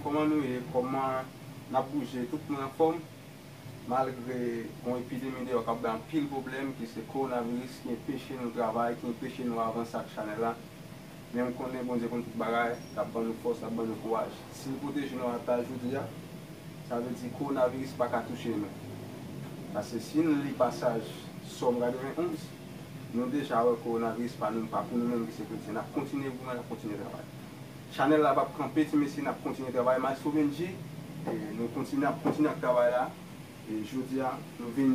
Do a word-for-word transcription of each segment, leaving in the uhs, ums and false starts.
Kòman nou ye? Kòman n ap bouje? Tout moun anfòm? Malgre gon epidemi deyò k ap bay anpil pwoblèm, ki se kowonaviris, ki enpeche nou travay, ki enpeche nou avanse ak chanèl la, men m konnen Bondye konn tout bagay, l ap ban nou fòs, l ap ban nou kouraj. Si l pwoteje nou ata jodi a, sa vle di kowonaviris pa ka touche nou. Paske si n li pasaj Sòm katrevenn onz, nou deja wè kowonaviris pa nou, pa pou nou menm ki se kretyen. N ap kontinye goumen, n ap kontinye travay. Chanèl la p ap kanpe, ti mesye, n ap kontinye travay. Maestro Benji, e, nou kontinye, ap kontinye ak travay la. E jodi a, nou vin,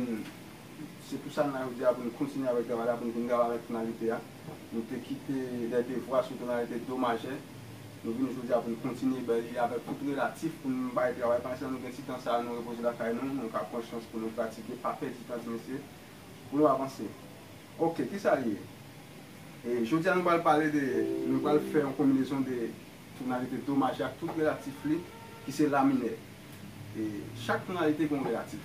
se pou sa n la jodi a, pou nou kontinye avèk travay la, pou nou vin travay avèk tonalite a. Nou te kite dè devwa sou tonalite do majè. Nou vin jodi a pou nou kontinye bay li avèk tout relatif pou nou bay travay. Pandan nou gen ti tan sa a, nou repoze lakay nou, nou ka pran chans pou nou pratike, pa pèdi tan, ti mesye, pou nou avanse. Ok, kisa l ye? E jodi a nou pral pale de, nou pral fè yon konbinezon de tonalite do majè ak tout relatif li, ki se la minè. E chak tonalite gen yon relatif.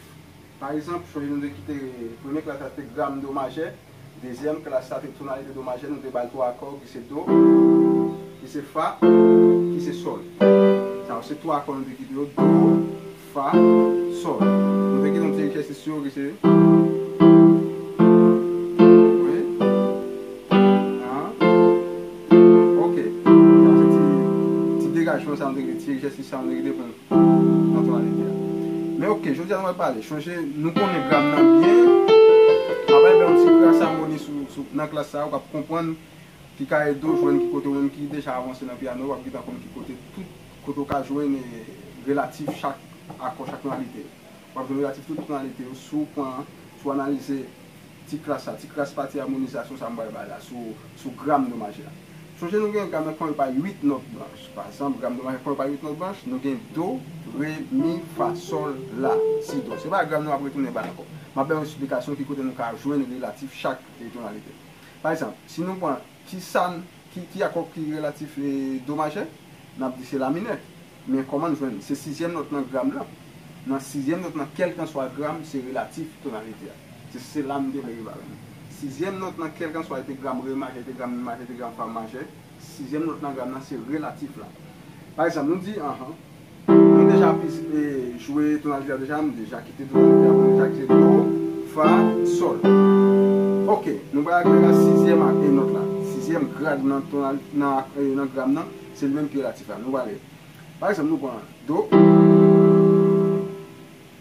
Pa egzanp, chonje nou te kite premye klas la te gram do majè, dezyèm klas la te tonalite do majè, nou te ba l twa akò ki se do, ki se fa, ki se sòl. Sa yo se twa akò nou te kite yo, do, fa, sòl. Nou te kite yon ti egzèsis sou yo ki se wi. An. Ok. Sa se ti, ti degajman sa nou te kite, ti egzèsis sa nou te kite pou nou nan tonalite a. Men ok, jodi a nou pral pale. Chonje, nou konnen gram nan byen. Apre, fè yon ti kras amoni sou, sou, nan klas sa, ou k ap konprann ki ka ede w jwenn ki kote ou menm ki deja avanse nan pyano, w ap gentan konn ki kote tout, kote w ka jwenn, e, relatif chak akò, chak tonalite. W ap jwenn relatif tout tonalite yo. Si w pran, si w analize ti kras sa, ti kras pati amonizasyon sa m pral bay la, sou, sou gram do majè a. Chonje nou gen gram nan konn pa uit nòt blanch. Pa egzanp, gram do majè konn pa uit nòt blanch, nou gen do, re, mi, fa, sòl, la, si, do. Se pa gram nan m ap retounen ba l ankò. M ap bay yon esplikasyon ki kote nou ka jwenn relatif chak, e, tonalite. Pa egzanp, si nou pran ki sa n, ki, ki akò ki relatif, e, do majè, n ap di se la minè. Men kòman n jwenn li? Se sizyèm nòt nan gram nan. Nan sizyèm nòt nan kèlkanswa gram, se relatif tonalite a. Se, se la m te vle rive avè nou. Sizyèm nòt nan kèlkanswa li te gram re majè, li te gram mi majè, li te gram fa majè, sizyèm nòt nan gram nan se relatif la. Pa egzanp, nou di, anhan, nou deja plis, e, jwe tonalite a deja, nou deja kite tonalite a, nou deja kite do, fa, sòl. Ok, nou pral rive nan sizyèm ak e nòt la. Sizyèm grad nan tonal, nan, e, nan gram nan, se li menm ki relatif la. Nou prale. Pa egzanp, nou pran do,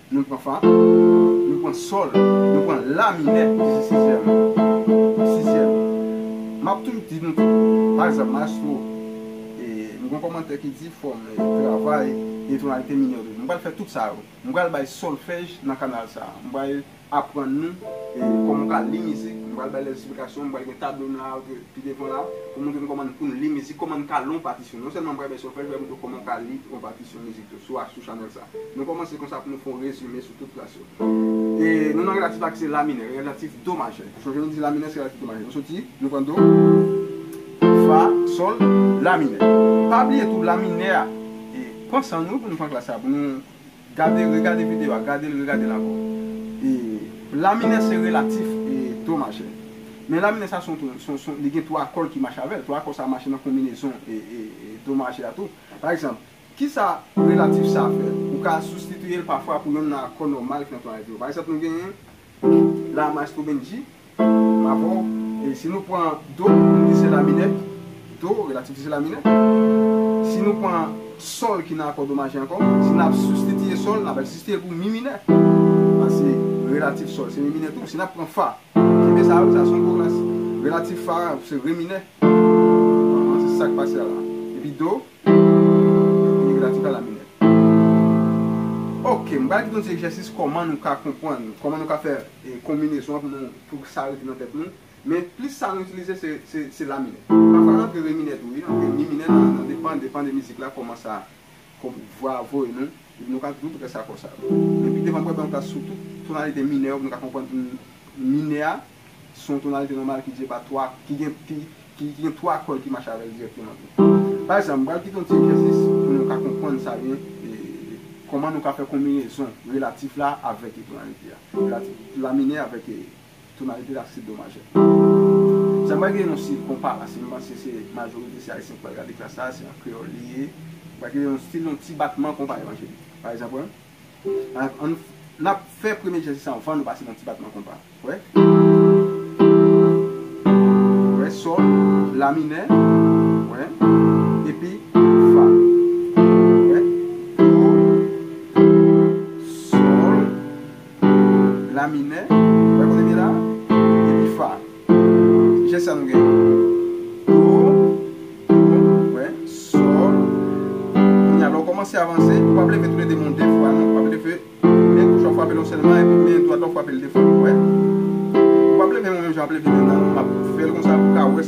nou pran fa, nou pran sòl, nou pran la minè, ki se sizyèm. Sizyèm. M ap toujou di nou tou, pa egzanp, maestro, e, m gen yon kòmantè ki di fò m, e, travay e tonalite minè yo toujou. M pral fè tout sa yo. M pral bay sòlfèj nan kanal sa a. M pral aprann nou, e, kòman w ka li mizik. M pral bay lesplikasyon, m pral gen tablo m la, pi devan la, pou montre nou kòman pou n li mizik, kòman n ka li yon patisyon. Non sèlman m pral bay sòlfèj, m pral montre w kòman w ka li yon patisyon mizik tou sou, sou chanèl sa. Nou kòmanse konsa pou nou fè yon rezime sou tout klas yo. E nou nan relatif la ki se la minè, relatif do majè. Chonje nou di la minè se relatif do majè. Nou soti, nou pran do, fa, sòl, la minè. Pa bliye tou la minè a, e, pran san nou pou nou pran klas sa, pou nou gade, regade videyo a, gade l, regade l ankò. E, la minè se relatif, e, do majè. Men la minè sa se yon, se yon, se yon, li gen twa akò ki mache avè l. Twa akò sa mache nan konbinezon, e, e, e, do majè a tou. Pa egzanp, kisa relatif sa fè? Ou ka sibstitiye l pafwa pou yonn nan akò nòmal ki nan tonalite yo. Pa egzanp, nou genyen la maestro Benji, m avè w, e si nou pran do, nou di se la minè, do, relatif li se la minè. Si nou pran sòl ki nan akò do majè ankò, si n ap sibstitiye sòl, n ap sibstitiye l pou mi minè. Paske relatif sòl se mi minè tou. Si n ap pran fa, kenbe sa wi, sa se yon gwo klas. Relatif fa se re minè. Anhan, se sa k pase a la. Epi do, epi relatif la la minè. Ok, m pral kite yon ti egzèsis kòman nou ka konprann, kòman nou ka fè, e, konbinezon an pou nou, pou sa rete nan tèt nou. Men plis sa nou itilize se, se, se la minè. Pafwa n antre re minè tou, wi, n antre mi minè nan, nan depann, depann de mizik la, kòman sa, kòman vwa a voye nou, epi nou ka toujou trese akò sa yo. Men pi devan m pral ba nou klas sou tout tonalite minè yo, pou nou ka konprann minè a, se yon tonalite nòmal ki divize pa twa, ki gen, ki, ki, ki gen twa kòd ki mache avè l dirèkteman tou. Pa egzanp, m pral kite yon ti egzèsis pou nou ka konprann sa byen, e, kòman nou ka fè konbinezon relatif la avèk tonalite a. Relatif, la minè avèk, e, tonalite la se do majè. Sa m pral gen yon stil konpa, paske m panse se majorite se ayisyen ki pral gade klas sa, se an kreyòl li ye. Paske yon stil, yon ti batman konpa evanjelik. Pa egzanp, wè, an, an, n ap fè premye egzèsis la anvan nou pase nan ti batman konpa. Wè. Wè, sòl, la minè, wè, epi fa. Wè, do, sòl, la minè, wè kote m ye la, epi fa. Jès sa nou gen. Do, do, wè, sòl. Kounye a, lè w kòmanse avanse, ou p ap leve toulede men w de fwa, non. Ou p ap leve men goch la w frape l yon sèl man, epi men dwat la w frape l de fwa, wè. Ou p ap leve men w menm jan w ap leve men nan, non. M ap fè l konsa pou w ka wè.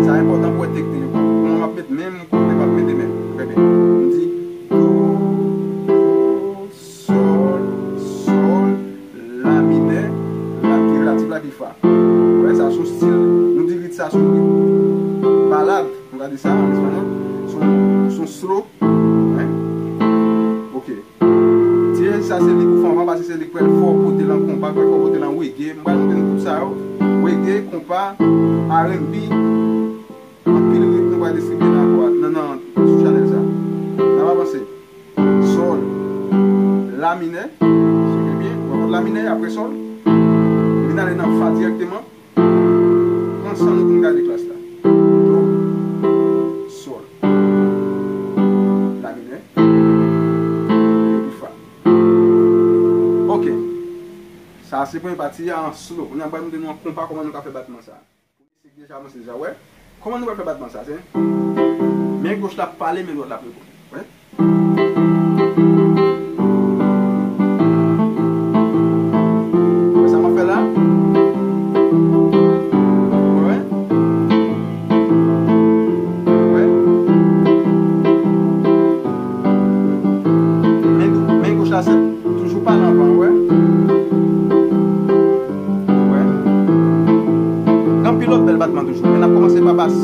Sa enpòtan pou w wè teknik yo. Kòman m ap met men m, kote m ap mete men m. Trè byen. M di, do, do, sòl, sòl, la minè, la ki relatif la ki fa. Wè, sa se yon stil, nou di rit sa se yon rit balad, nou ka di sa an espanyòl, se yon, se yon slow. Wè. Ok. Ti egzèsis sa se li pou fanfan, paske se li k pral fè w pote l an konpa, k pral fè w pote l an reggae. M pral montre nou tout sa yo. Reggae, konpa, R and B. Anpil ritm nou pral distribye nan, nan, nan, sou chanèl sa. N ap avanse. Sòl, la minè, swiv byen, w ap la minè, apre sòl, vin ale nan fa dirèkteman. Pran san nou pou n gade klas la. Do, sòl, la minè, epi fa. Ok. Sa se premye pati a an slow. Kounye a, m pral montre nou an konpa kòman nou ka fè batman sa. Misye deja avanse deja, wè. Kòman nou pral fè batman sa, se? Men goch la ap pale, men dwat la ap reponn. Wè. Wè sa m ap fè la? Wè. Wè. Men, men goch la se toujou pale anvan, wè. Wè. Gen anpil lòt bèl batman toujou, men n ap kòmanse pa bas.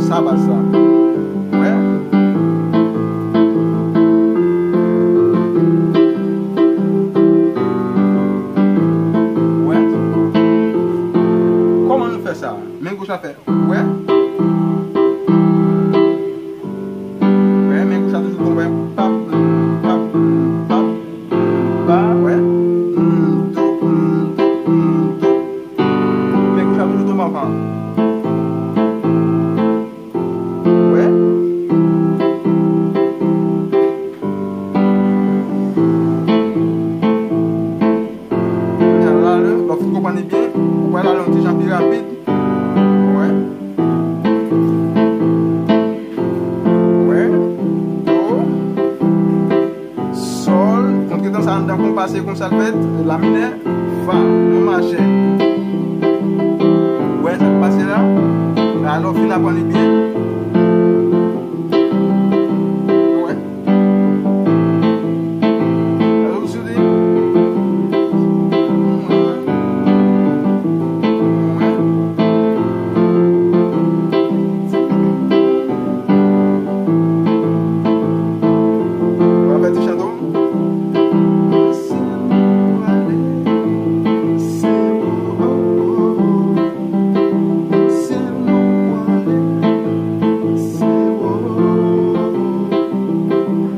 Sa bas la. Wè. Wè. Kòman nou fè sa? Men goch la fè. Wè. Wè, men goch la toujou tonbe, wè. Pap, pap, pap, pa, wè. Mm, do, mm, do, mm, do. Men goch la toujou tonbe anvan. Wè. Kounye a la, lè w fin konprann li byen, ou pral ale yon ti jan pi rapid. Wè. Wè. Do. Sòl. Kontretan sa anndan konpa se konsa l fèt. La minè. Fa. Non majè. Wè sa k pase la. Alò, fin aprann li byen. Wè.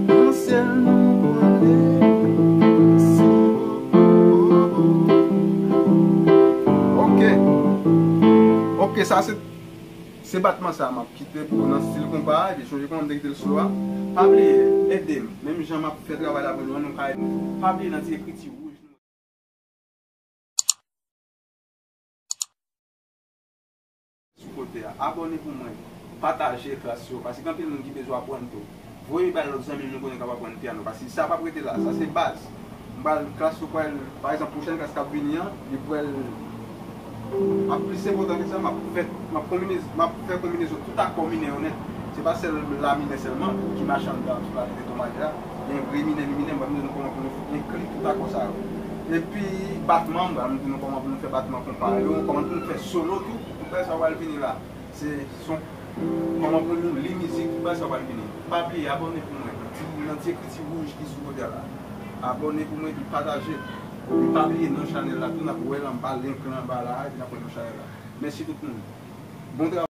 Nan syèl nou prale, se ok. Ok, sa se, se batman sa m ap kite pou nan stil konpa a, epi sonje kòman m te kite l slow a. Pa bliye, ede m. Menm jan m ap fè travay la pou nou an, nou ka ede m tou. Pa bliye nan ti ekriti wouj nou. Sou kote a. Abòne pou mwen. Pataje klas yo. Paske gen anpil moun ki bezwen aprann tou. Voye bay lòt zanmi nou konnen k ap aprann pyano. Paske sa p ap rete la. Sa se baz. M pral, klas yo pral, pa egzanp, pwochèn klas k ap vini an, li pral ap plis enpòtan ke sa. M ap fè, m ap konbine, m ap fè konbinezon tout akò minè yo nèt. Se pa sèl la minè sèlman ki mache anndan tout la, de do majè a. Gen re minè, mi minè, m pral montre nou kòman pou nou enkli tout akò sa yo. Epi batman, m pral montre nou kòman pou nou fè batman konpa yo, kòman pou nou fè solo tou. Tout bagay sa yo pral vini la. Se son, kòman pou nou li mizik, tout bagay sa yo pral vini. Pa bliye, abòne pou mwen. Ti, nan ti ekriti wouj ki sou kote a la. Abòne pou mwen, epi pataje. Epi pa bliye non chanèl la, tou n ap wè l anba, link lan anba la, epi n ap wè non chanèl la. Mèsi tout moun. Bon travay.